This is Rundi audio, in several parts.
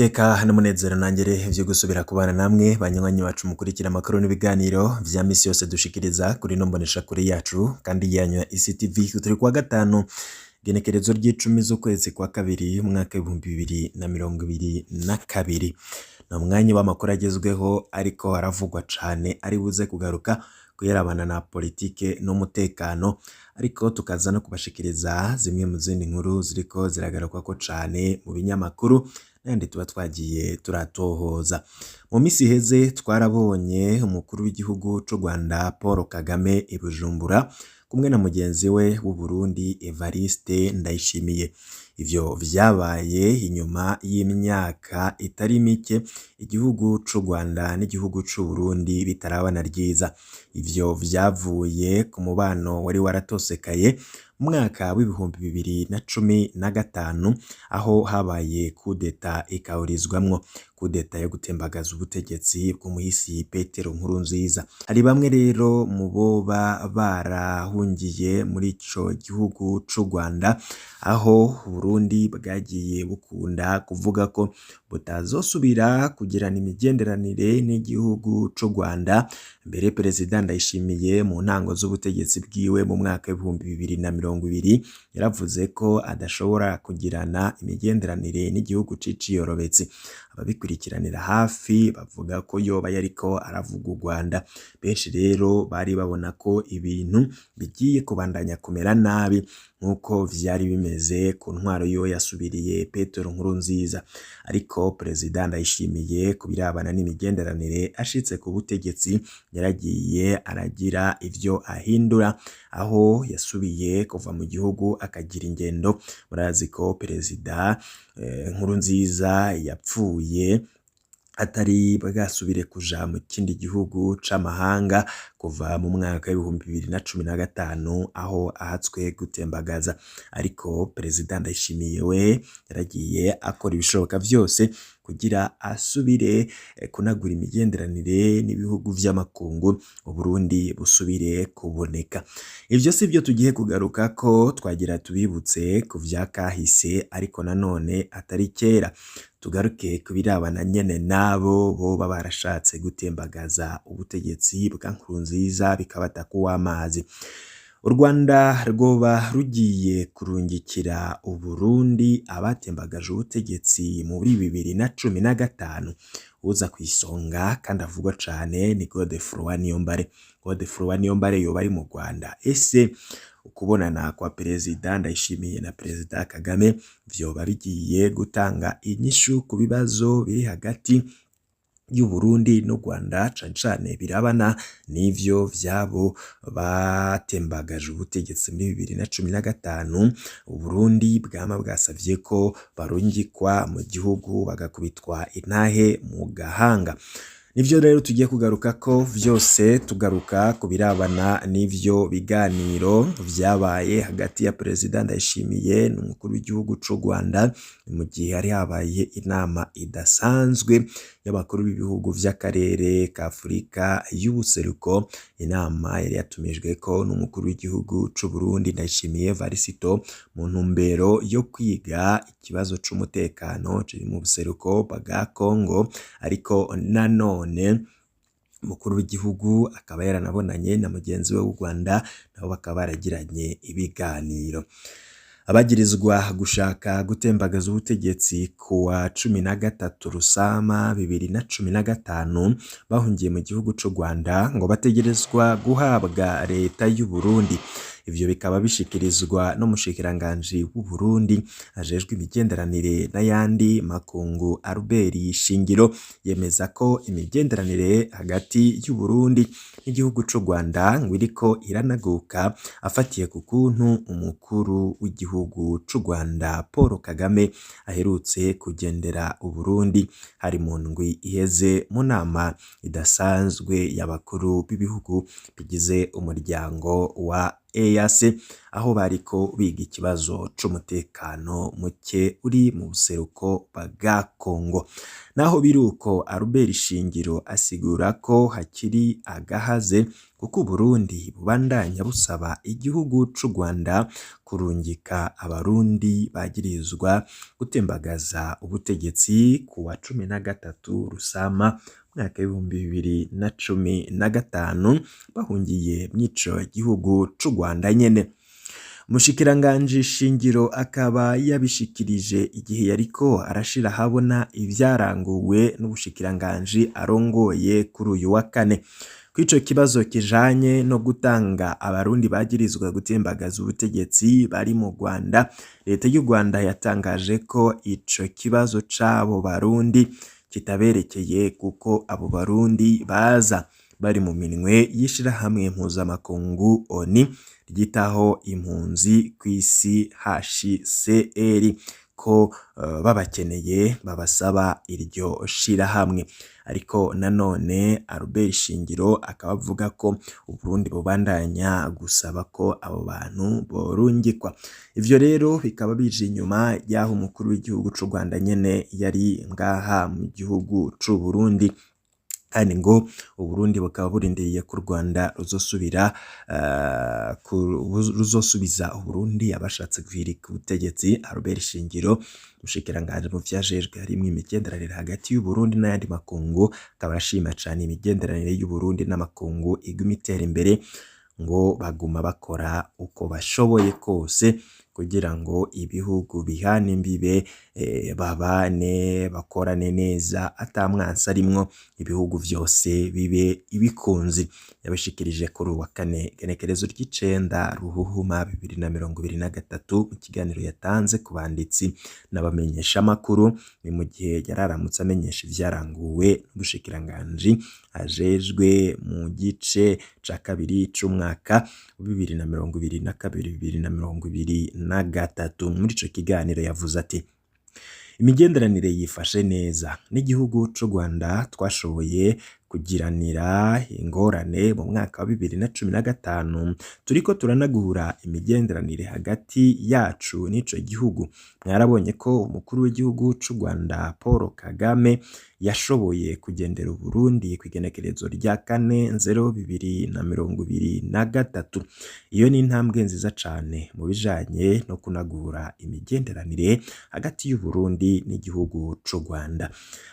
Niteka n'umunezero nangere vyo gusubira kubana namwe banywanyi bacu mukurikira amakuru n'ibiganiro vya misi yose dushikiriza kuri ino mboneshakure yacu kandi yanyu ya ICTV. Turi kuwa gatanu, igenekerezo ry'icumi z'ukwezi kwa kabiri, umwaka w'2022. Ni umwanya w'amakuru agezweho ariko aravugwa cane, ari buze kugaruka kuyarabana na politike n'umutekano, ariko tukaza no kubashikiriza zimwe mu zindi nkuru ziriko ziragarukwako cane mu binyamakuru n'ayandi tuba twagiye turatohoza. Mu misi iheze twarabonye umukuru w'igihugu c'u Rwanda Paul Kagame i Bujumbura kumwe na mugenzi we w'u Burundi Evariste Ndayishimiye. Ivyo vyabaye inyuma y'imyaka itari mike igihugu c'u Rwanda n'igihugu c'u Burundi bitarabana ryiza. Ivyo vyavuye ku mubano wari waratosekaye mu mwaka w'2015, aho habaye kudeta ikawurizwamwo, kudeta yo gutembagaza ubutegetsi bw'umuhisi Petero Nkurunziza. Hari bamwe rero mu boba barahungiye muri ico gihugu c'u Rwanda, aho Burundi bwagiye bukunda kuvuga ko butazosubira kugirana imigenderanire n'igihugu c'u Rwanda. Mbere Perezida Ndayishimiye mu ntango z'ubutegetsi bwiwe mu mwaka w'2020 yaravuze ko adashobora kugirana imigenderanire n'igihugu c'iciyorobetsi. Ababikurikiranira hafi bavuga ko yoba yariko aravuga u Rwanda. Benshi rero bari babona ko ibintu bigiye kubandanya kumera nabi nk'uko vyari bimeze ku ntwaro yo yasubiriye Petero Nkurunziza. Ariko Perezida Ndayishimiye ku birabana n'imigenderanire, ashitse ku butegetsi yaragiye aragira ivyo ahindura, aho yasubiye kuva mu gihugu akagira ingendo. Murazi ko Perezida Nkurunziza yapfuye atari bwasubire kuja mu kindi gihugu c'amahanga kuva mu mwaka w'2015, aho ahatswe gutembagaza. Ariko Perezida Ndayishimiye we yaragiye akora ibishoboka vyose kugira asubire kunagura imigenderanire n'ibihugu vy'amakungu, Uburundi busubire kuboneka. Ivyo si vyo tugiye kugaruka ko, twagira tubibutse ku vya kahise, ariko nanone atari kera. Tugaruke ku birabana nyene nabo boba barashatse gutembagaza ubutegetsi bwa Nkurunziza bikabata kuw'amazi. U Rwanda rwoba rugiye kurungikira Uburundi abatembagaje ubutegetsi muri 2015. Uza kw'isonga kandi avugwa cane ni Godefroid Niyombare. Godefroid Niyombare yoba ari mu Rwanda. Ese ukubonana kwa Perezida Ndayishimiye na Perezida Kagame vyoba bigiye gutanga inyishu ku bibazo biri hagati y'u Burundi n'u Rwanda, cane cane birabana n'ivyo vyabo batembagaje ubutegetsi muri 2015? Uburundi bwama bwasavye ko barungikwa mu gihugu bagakubitwa intahe mu gahanga. Nivyo rero tugiye kugaruka ko vyose, tugaruka ku birabana n'ivyo biganiro vyabaye hagati ya Perezida Ndayishimiye n'umukuru w'igihugu c'u Rwanda, mu gihe hari habaye inama idasanzwe y'abakuru b'ibihugu vy'akarere ka Afurika y'ubuseruko, inama yari yatumijweko n'umukuru w'igihugu c'u Burundi Ndayishimiye Evariste mu ntumbero yo kwiga ikibazo c'umutekano kiri mu buseruko bwa Congo. Ariko nanone umukuru w'igihugu akaba yaranabonanye na mugenzi we w'u Rwanda, nabo bakaba baragiranye ibiganiro. Abagirizwa gushaka gutembagaza ubutegetsi kuwa 13 Rusama 2015 bahungiye mu gihugu c'u Rwanda ngo bategerezwa guhabwa leta y'u Burundi. Ivyo bikaba bishikirizwa n'umushikiranganji w'u Burundi ajejwe imigenderanire n'ayandi makungu, Albert Shingiro. Yemeza ko imigenderanire hagati y'u Burundi n'igihugu c'u Rwanda ngo iriko iranaguka, afatiye ku kuntu umukuru w'igihugu c'u Rwanda Paul Kagame aherutse kugendera Uburundi, hari mu ndwi iheze, mu nama idasanzwe y'abakuru b'ibihugu bigize umuryango wa EAC. aho bariko biga ikibazo c'umutekano muke uri mu buseruko bwa Kongo. Naho biruko, Albert Shingiro asigura ko hakiri agahaze kuko Uburundi bubandanya busaba igihugu c'u Rwanda kurungika abarundi bagirizwa gutembagaza ubutegetsi ku wa 13 Rusama mwaka w'2015 bahungiye mw'ico gihugu c'u Rwanda nyene. Umushikiranganji Shingiro akaba yabishikirije igihe yariko arashira ahabona ivyaranguwe n'ubushikiranganji arongoye kuri uyu wa kane. Kw'ico kibazo kijanye no gutanga abarundi bagirizwa gutembagaza ubutegetsi bari mu Rwanda, leta y'u Rwanda yatangaje ko ico kibazo c'abo barundi kitaberekeye kuko abo barundi baza bari mu minwe y'ishirahamwe mpuzamakungu ONU ryitaho impunzi kw'isi HCR, ko babakeneye babasaba iryo shirahamwe. Ariko nanone Albert Shingiro akaba avuga ko Uburundi bubandanya gusaba ko abo bantu borungikwa. Ivyo rero bikaba bije inyuma y'aho umukuru w'igihugu c'u Rwanda nyene yari ngaha mu gihugu c'u Burundi, kandi ngo Uburundi bukaba burindiriye ko u Rwanda ruzosubira ruzosubiza Uburundi abashatse guhirika ubutegetsi. Albert Shingiro, umushikiranganji mu vyajejwe harimwo imigenderanire hagati y'Uburundi n'ayandi makungu, akaba arashima cane imigenderanire y'Uburundi n'amakungu iguma itera imbere, ngo baguma bakora uko bashoboye kose kugira ngo ibihugu bihana imbibe babane, bakorane neza ata mwansi arimwo, ibihugu vyose bibe ibikunzi. Yabishikirije kuri uwa kane igenekerezo ry'9 Ruhuhuma 2023 mu kiganiro yatanze ku banditsi n'abamenyeshamakuru. Ni mu gihe yararamutse amenyesha ivyaranguwe n'ubushikiranganji ajejwe mu gice ca kabiri c'umwaka wa 2022 2023. Muri ico kiganiro yavuze ati: "Imigenderanire yifashe neza n'igihugu c'u Rwanda. Twashoboye kugiranira ingorane mu mwaka wa 2015, turiko turanagura imigenderanire hagati yacu n'ico gihugu. Mwarabonye ko umukuru w'igihugu c'u Rwanda Paul Kagame yashoboye kugendera Uburundi kw'igenekerezo rya 4 Nzero 2023. Iyo ni intambwe nziza cane mu bijanye no kunagura imigenderanire hagati y'Uburundi n'igihugu c'u Rwanda.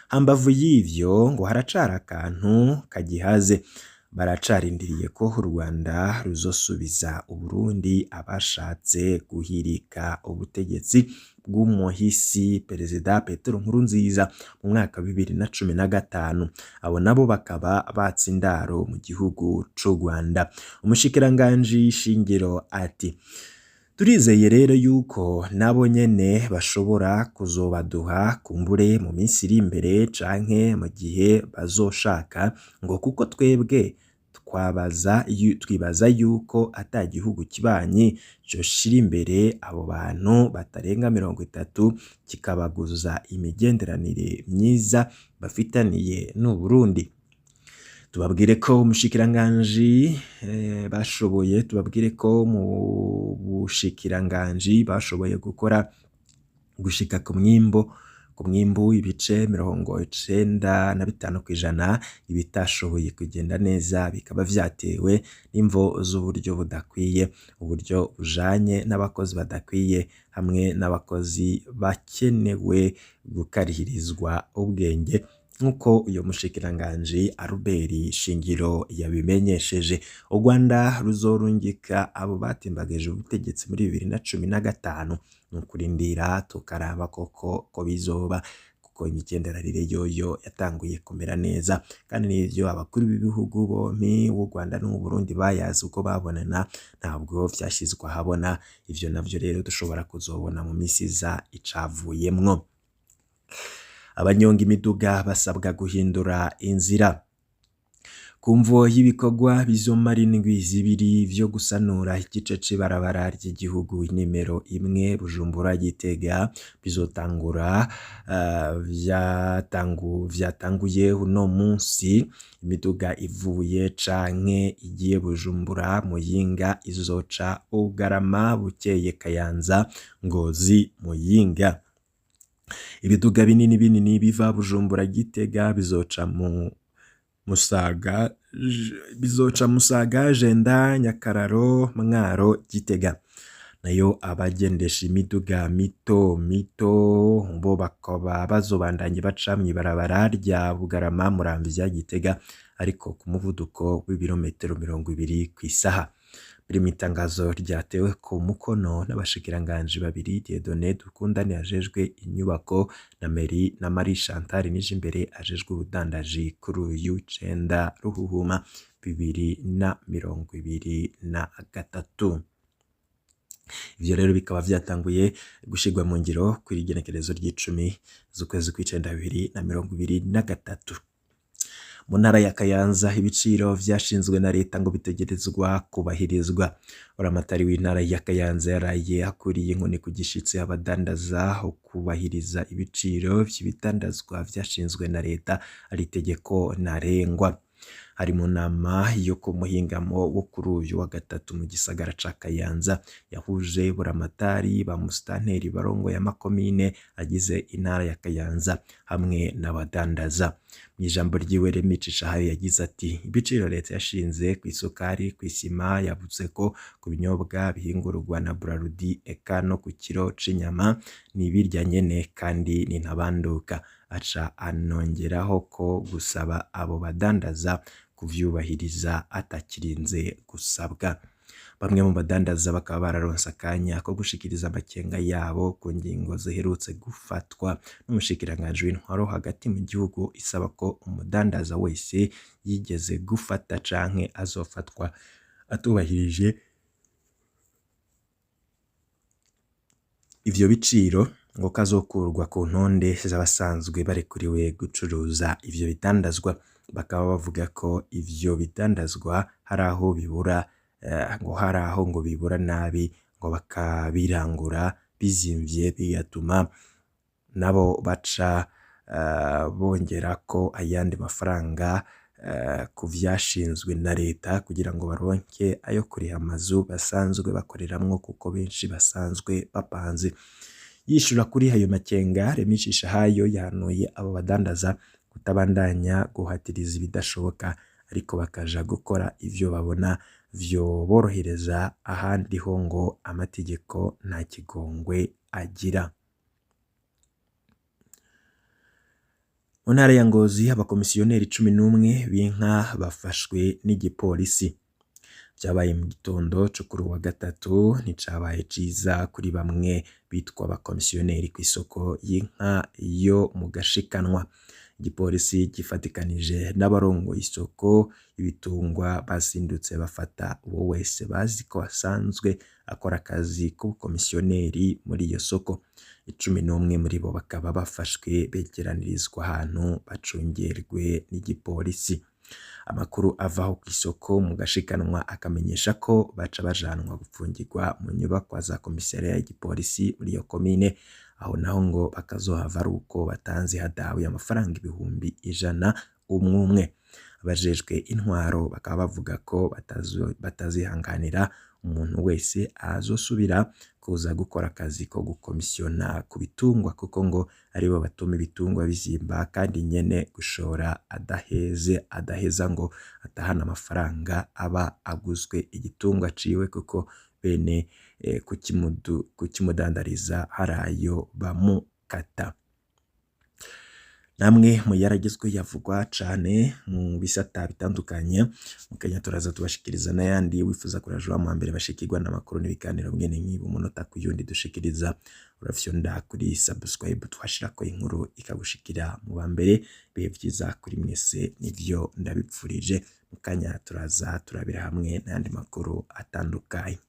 Hambavu y'ivyo, ngo haracari akantu kagihaze, baracarindiriye ko u Rwanda ruzosubiza Uburundi abashatse guhirika ubutegetsi bw'umuhisi Perezida Petero Nkurunziza mu mwaka wa 2015, abo nabo bakaba batse indaro mu gihugu c'u Rwanda." Umushikiranganji Shingiro ati: "Turizeye rero yuko nabo nyene bashobora kuzobaduha kumbure mu minsi iri imbere canke mu gihe bazoshaka, ngo kuko twebwe twabaza twibaza yuko ata gihugu kibanyi coshira imbere abo bantu batarenga 30 kikabaguza imigenderanire myiza bafitaniye n'Uburundi." Tubabwire ko umushikiranganji bashoboye, tubabwire ko mu bushikiranganji bashoboye gukora gushika ku mwimbu ibice 95%. Ibitashoboye kugenda neza bikaba vyatewe n'imvo z'uburyo budakwiye, uburyo bujanye n'abakozi badakwiye, hamwe n'abakozi bakenewe gukarihirizwa ubwenge, nk'uko uyo mushikiranganji Albert Shingiro yabimenyesheje. U Rwanda ruzorungika abo batembagaje ubutegetsi muri 2015, ni ukurindira tukaraba koko ko bizoba, kuko imigenderanire yoyo yatanguye kumera neza, kandi n'ivyo abakuru b'ibihugu bompi, w'u Rwanda n'uw'u Burundi, bayazi uko babonana ntabwo vyashizwe ahabona. Ivyo navyo rero dushobora kuzobona mu misi iza icavuyemwo. Abanyonga imiduga basabwa guhindura inzira. Ku Ku mvo y'ibikorwa bizomara indwi zibiri vyo gusanura igice c'ibarabara ry'igihugu nimero imwe Bujumbura Gitega bizotangura vyatanguye uno munsi, imiduga ivuye canke igiye Bujumbura Muyinga izoca Bugarama, Bukeye, Kayanza, Ngozi, Muyinga. Ibiduga binini binini biva Bujumbura Gitega bizoca mu Musaga, bizoca Musaga, Jenda, Nyakararo, Mwaro, Gitega. Nayo abagendesha imiduga mito mito bo bakaba bazobandanya baca mw'ibarabara rya Bugarama, Muramvya, Gitega, ariko ku muvuduko w'ibirometero 20 kw'isaha. Biri mw'itangazo ryatewe ku mukono n'abashikiranganji babiri, Dieudonné Dukundane ajejwe inyubako na Mary na Marie Chantal Nijimbere ajejwe ubudandaji, kuri uyu 9 Ruhuhuma 2023. Ivyo rero bikaba vyatanguye gushirwa mu ngiro kw'igenekerezo ry'icumi z'ukwezi kw'icenda 2023. Mu ntara ya Kayanza ibiciro vyashinzwe na leta ngo bitegerezwa kubahirizwa. Buramatari w'intara ya Kayanza yaraye akuriye inkoni ku gishitsi abadandaza kubahiriza ibiciro vy'ibidandazwa vyashinzwe na leta, ari itegeko ntarengwa. Hari mu nama yo ku muhingamo wo kuri uyu wa gatatu mu gisagara ca Kayanza yahuje buramatari, ba musitanteri barongoye amakomine agize intara ya Kayanza hamwe n'abadandaza. Mu ijambo ryiwe, Remy Cishahayo yagize ati: "Ibiciro leta yashinze kw'isukari, kw'isima, yavuze ko ku binyobwa bihingurwa na Brarudi eka no ku kiro c'inyama ni ibirya nyene kandi ni ntabanduka." Aca anongeraho ko gusaba abo badandaza kuvyubahiriza atakirinze gusabwa. Bamwe mu badandaza bakaba bararonse akanya ko gushikiriza amakenga yabo ku ngingo ziherutse gufatwa n'umushikiranganji w'intwaro hagati mu gihugu, isaba ko umudandaza wese yigeze gufata canke azofatwa atubahirije ivyo biciro ngo kazokurwa ku ntonde z'abasanzwe barekuriwe gucuruza ivyo bidandazwa. Bakaba bavuga ko ivyo bidandazwa hari aho bibura, ngo hari aho ngo bibura nabi, ngo bakabirangura bizimvye, bigatuma nabo baca bongerako ayandi mafaranga ku vyashinzwe na leta kugira ngo baronke ayo kuriha amazu basanzwe bakoreramwo, kuko benshi basanzwe bapanze. Yishura kuri ayo makenga, Remy Cishahayo yahanuye abo badandaza kutabandanya guhatiriza ibidashoboka, ariko bakaja gukora ivyo babona vyoborohereza, ahandi ho ngo amategeko nta kigongwe agira. Mu ntara ya Ngozi abakomisiyoneri 11 b'inka bafashwe n'igipolisi. Vyabaye mu gitondo co kuri uwa gatatu, nticabaye ciza kuri bamwe bitwa abakomisiyoneri kw'isoko y'inka yo mu Gashikanwa. Igipolisi gifatikanije n'abarongoye isoko y'ibitungwa bazindutse bafata uwo wese bazi ko asanzwe akora akazi k'ubukomisiyoneri muri iyo soko. 11 muri bo bakaba bafashwe begeranirizwa ahantu bacungerwe n'igipolisi. Amakuru avaho kw'isoko mu Gashikanwa akamenyesha ko baca bajanwa gupfungirwa mu nyubakwa za komisariya y'igipolisi muri iyo komine, aho naho ngo bakazohava ari uko batanze ihadabu y'amafaranga 100,000 umwe umwe. Abajejwe intwaro bakaba bavuga ko batazihanganira umuntu wese azosubira kuza gukora akazi ko gukomisiyona ku bitungwa, kuko ngo aribo batuma ibitungwa bizimba kandi nyene gushora adaheza ngo atahane amafaranga aba aguzwe igitungwa ciwe, kuko bene kukimudandariza hari ayo bamukata. Namwe mu yaragezwe yavugwa cane mu bisata bitandukanye, mu kanya turaza tubashikiriza n'ayandi. Wifuza kuraja wa mbere bashikirwa n'amakuru n'ibiganiro mwene nk'ibi umunota ku yundi dushikiriza, urafyonda kuri subscribe twashirako inkuru ikagushikira mu ba mbere. Ibihe vyiza kuri mwese nivyo ndabipfurije. Mu kanya turaza turabira hamwe n'ayandi makuru atandukanye.